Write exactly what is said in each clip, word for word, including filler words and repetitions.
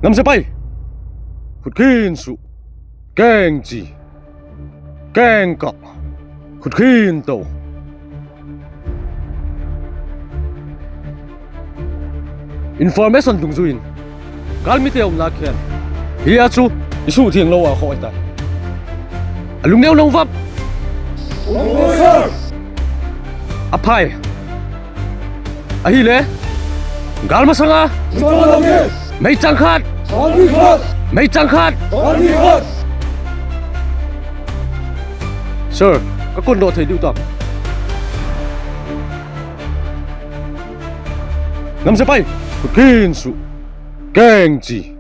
Nam sepai, khut khin suh. Keng chi. Keng kah. Khut khin to. Information dungjuiyin galmite umna khen hia chu isuhtheng lou a khoh ahitai. Alungneo nong vap. Aphai. Ahile, gal masanga meichang khat. Meichang khat. Sir, ka kondoh thei diu tam? Nam sepai, khut khin suh. Keng chi.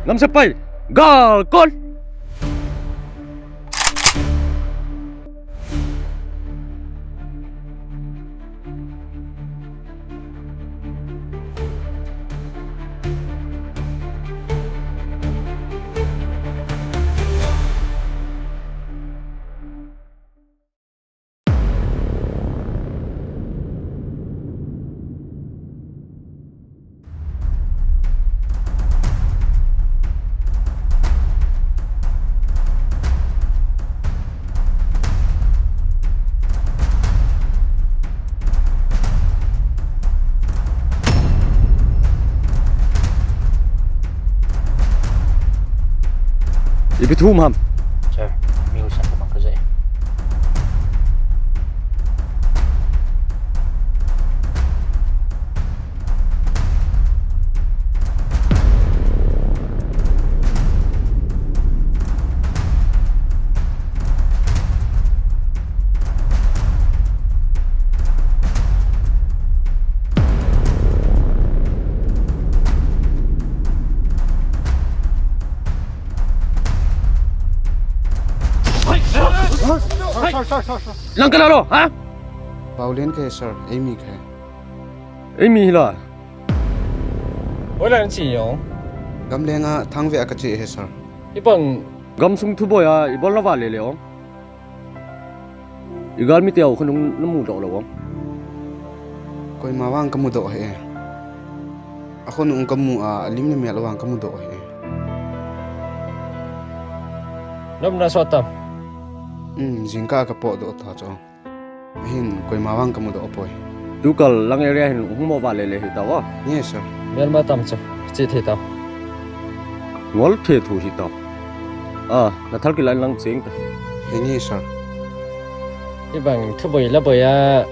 Nam sepai, gal kon. Ipi thu um ham? Sir, mi husa ko mang ka jai. Sir, sir, sir, sir, sir. Lang ka la lo, ha? Paulen kahi sir, eimi kahi. Eimi hila. Hoilai na che jong? Gamlenga Thangvea kache ahi sir. Ibang gamsung thuboi a ibol na vale le jong. Igalmite u khonung namudoh lou vang. Koima vang kamudoh hih e. Akhonung kamu a, alim le mel vang kamudoh hih e. Nom na sot tam? Um, jingkah a kapotdoh ta chu. Ahin koima vang kamudoh poi. Tukal lang area hin hung mo vale le hitao a. Nge sir. Melma tam chu, che thei tao. Ngol thei thu hitao. A, na thal kila in lang cheng ta. Henge sir. Ibang thuboi la boi a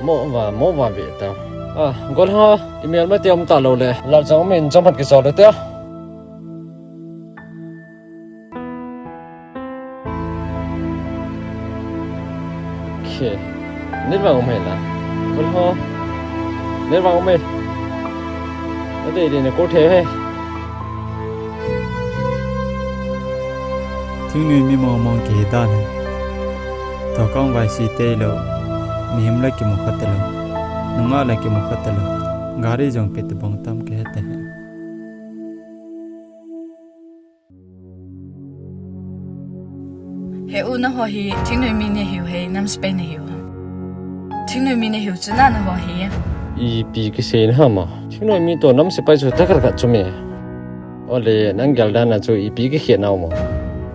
mo va, mo va ve ta. A, gol ha, i melmate um talou le. Laljang um in jam hat kisa le te. Okay. Net vang um hela. Kol ho. Net vang um e. Ade de ne ko the he. Thingnoi mi mong mong kihi dan hi. Thokong vaisi teilou. Mihem la kimu kha talou. Nungah la kimu kha talou. Gari jong pe tabang tam kihe tahi. He u, naho hi thingnoi mi nahiu he, nam sepai nahiu ham? Thingnoi mi nahiu chu na, naho hi. Ipi kisei na ham a? Thingnoi mi toh nam sepai chu takar khat chu me. Ole, nang gel dan a chu ipi kikhen nau mo?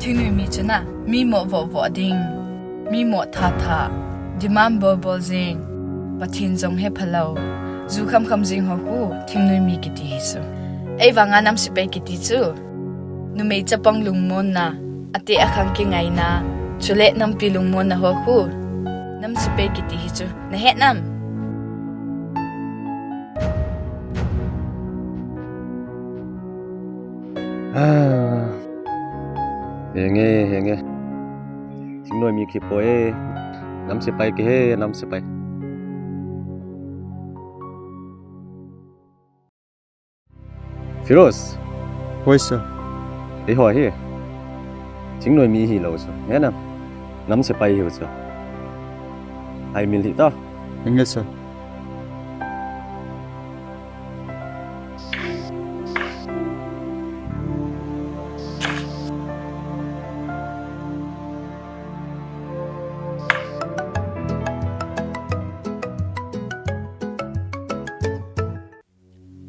Thingnoi mi chu na, mi mo vo vo ding. Mi mo tha tha, demand bol bol jing, Pathen jong hepha lou, ju kham kham jing ho khu, thingnoi mi kiti hi chu. Ei vang a nam sepai kiti chu, numei chapang lungmon na, ate akhang kingai na, chule nampi lungmon na ho khu, nam sepai kiti hi chu, na he nam? Ah. Henge, henge. Thingnoi mi kipoi e. Nam sepai kihe, nam sepai. Firoz. Hoi, sir. Eiho hi thingnoi mi hilou chu. He nam. Nam sepai hiu chu. Ai mil hita. Henge, sir.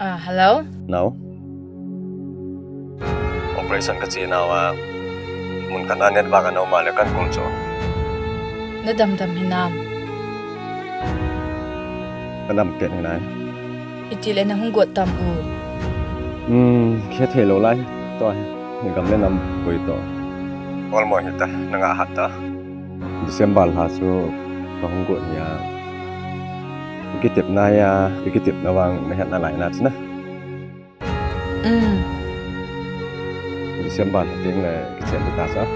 Ah, hello? Nao. Operation ka che nauva, mun khat a net vang a na um a le kan call chu. Na damdam hinam? Ka dam ket hinai. Itile na hung got tam u? Hmm, khe thei lou lai. Tua hi, hi gam le nam koi to. Ol mo hi ta, na nga hat ta. December lha chu ka hung got hi a. Ikitepna hi a, ikitepna vang na het nalai na chu na. Um. December lha teng le kichen ding ta chu. Um.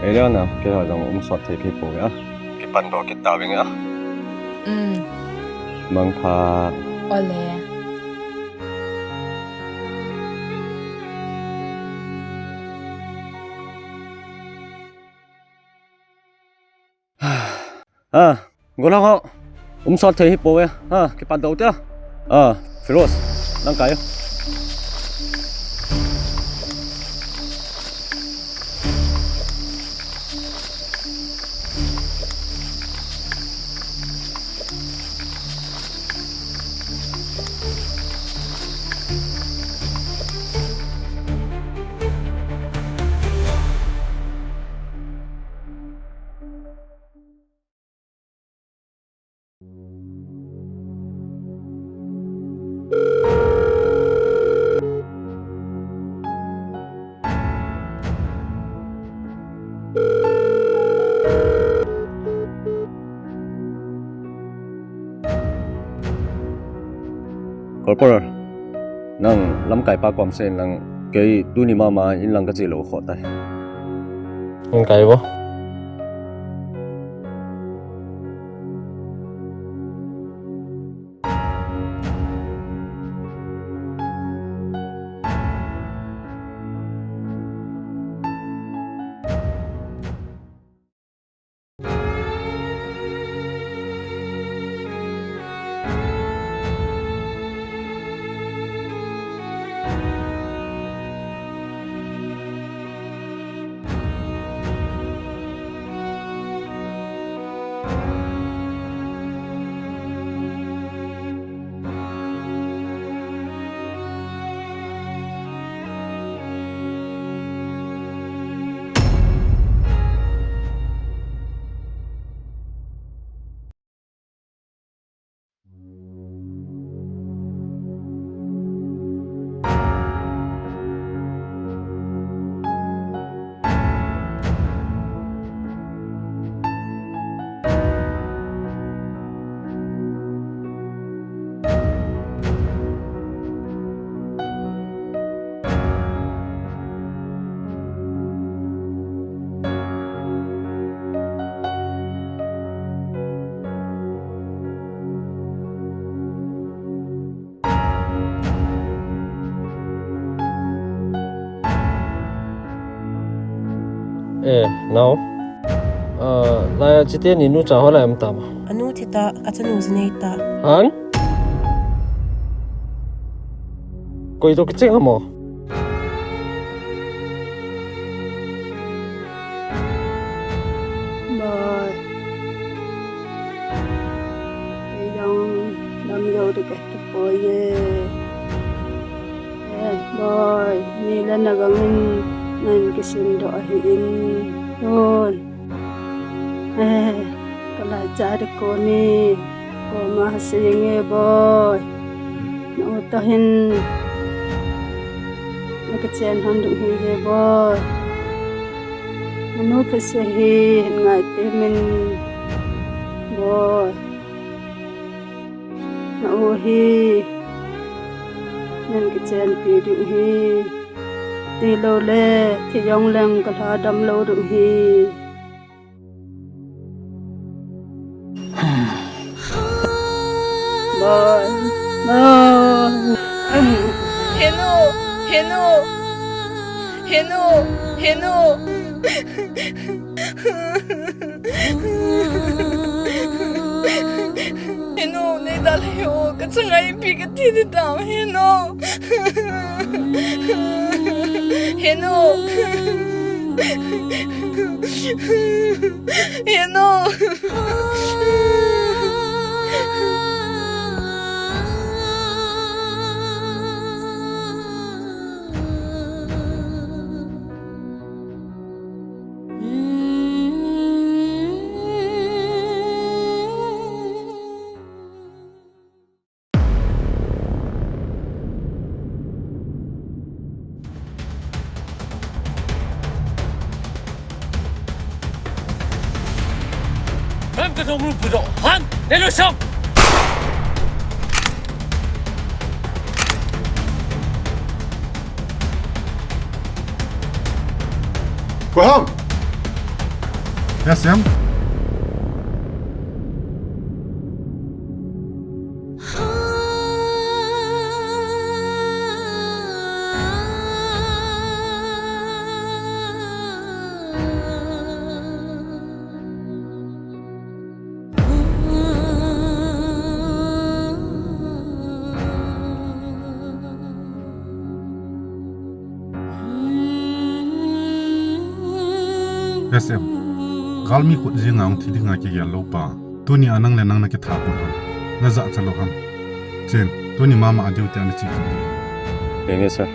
Ei le na, keiho jong um sot thei kei pou ve a. Kipan doh kit tauving a. Um. Mangpha. Ole. Ha, golhang ho. Um sot thei hi pou ve. Ha, kipat doh te. Ah, Firoz, nang kai. Corporal, nang lamkai pa kom sen lang, kei tuni mama in lang ka che lou kho tai. Lamkai vo. Eh, nao. Ah, laiya chiteni nucha ho lai um tam a? Anu thi ta, achanu ji nei ta. Hang? Koi toh kicheng ham o? Boi. Kei jong damlou ding kahi tapoi e. Eh, boi, mi le na gangin nan kisin doh ahi in. Tun. Eh, kalai cha ding kon in. Koma ha seinge boi. Na u toh hin na kichen hon ding hi e boi. Na nu thase hi hin ngai temin boi. Na u hi nan kichenpi ding hi. Tilou le, thi jong leng kalha damlou ding hi. Boi, boi. Henu, Henu, Henu, Henu. Henu, nei dalha o, kachanga ipi kati ding tam, Henu. Henu. Henu. Ham ka dong lu pu do. Ham, le lo sam. Ko ham. Yes, Sam. Yes, Sam. Galmi khut jing a hung thi ding a kigel lou pa. Tuni a nang le nang na kitha pon ham. Na jachat lou ham. Chen, tuni mama a duty a na che kit ding. Eng e sir.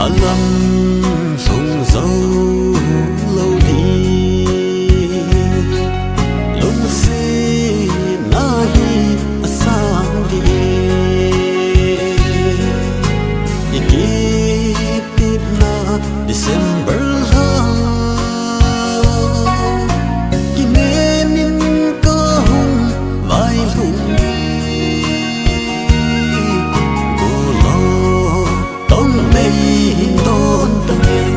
Alam sung zo lo di lungsi nahi asang di. Iki Tipna December lha, kinemin kahung vailhung ni, golo tong mei hin don tangin.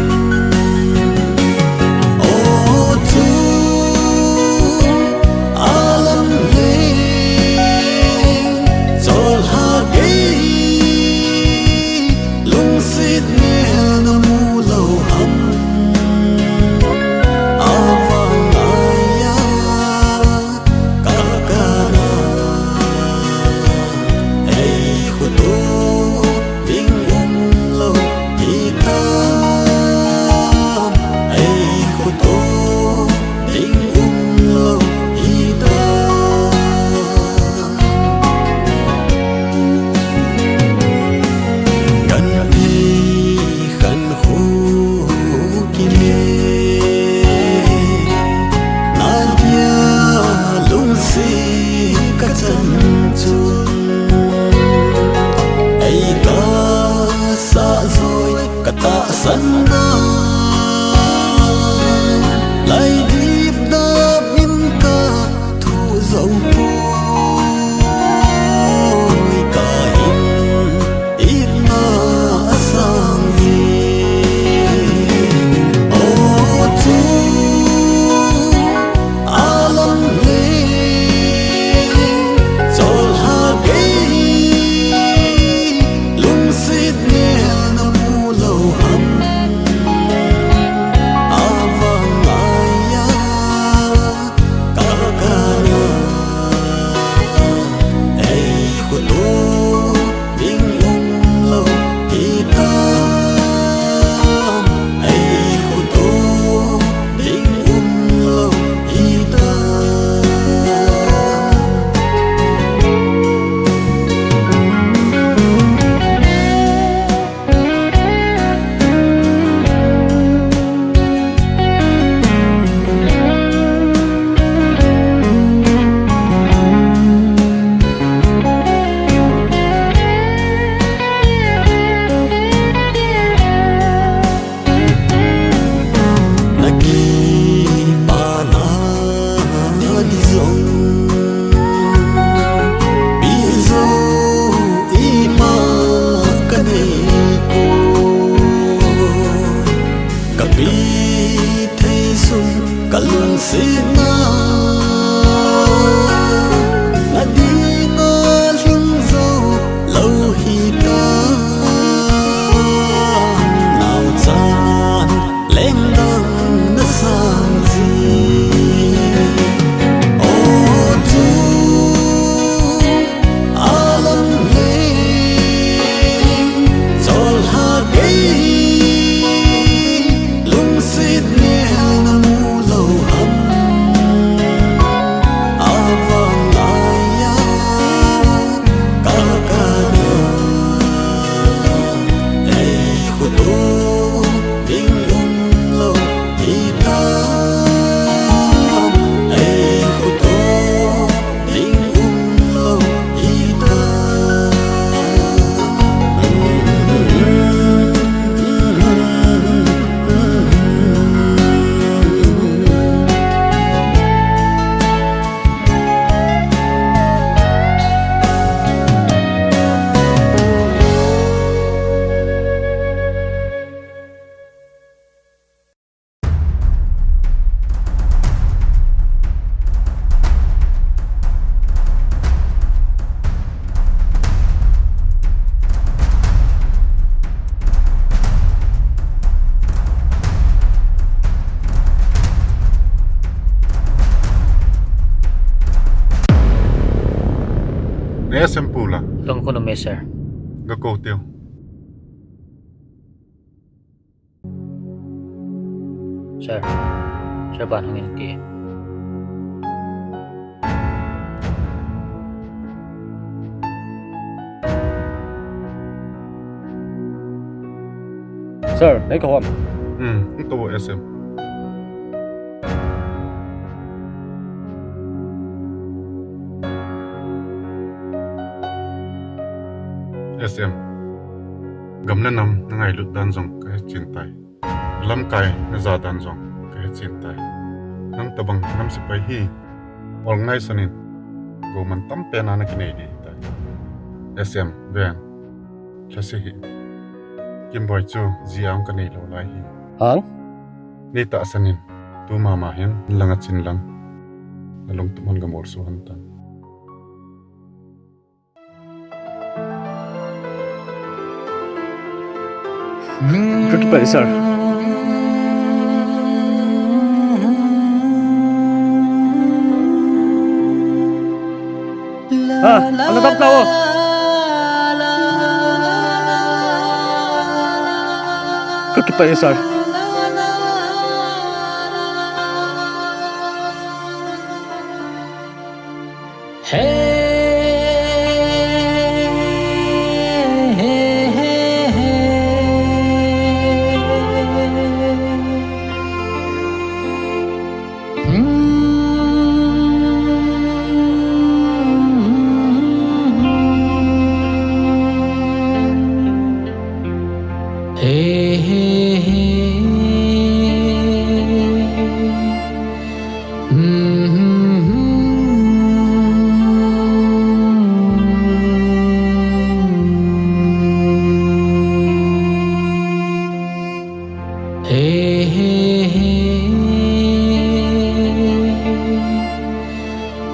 Sana lai dip dap in ka thu zo poi, ka hin itna asang ji. O chu alam le chol ha gei, lungsit nel na mu lo ham. Avang aya ka ka na ei khutu ding um lo hi ta, ei khutu ding um lo hi ta. Na kipana di zong, pi zo ima ka nei ko. Ka pi thei sung ka lungsit na, na ding a hling zo lo hi ta. Nau chan lengdang na sang ji. O chu alam le chol ha gei, lungsit nel na mu lo ham. Avang aya ka ka na ei khutu ding um lo hi ta, ei khutu ding um lo hi ta. Ne S M pu la. Tong kono me, sir. Ga ko teu. Sir. Sir, ban hungin ti. Sir, nei ka hom. Hmm, to S M. S M. Gam le nam na ngailut dan jong ka he chin tai. Lamkai na ja dan jong ka he chin tai. Nang tabang nam sipai hi organize sanin go man tam pen a na kinei di tai. S M ven. Lhase hi. Kimboi chu ji ang ka nei lo lai hi. Hang? Nei ta sanin. Tu mama hin langa chin lang. Na lungtup hon ga mol su hon tan. Ka kipah e, sir. Ah, ala dap tao. Ka kipah e, sir. Hey, hey, hey.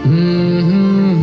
Mm-hmm.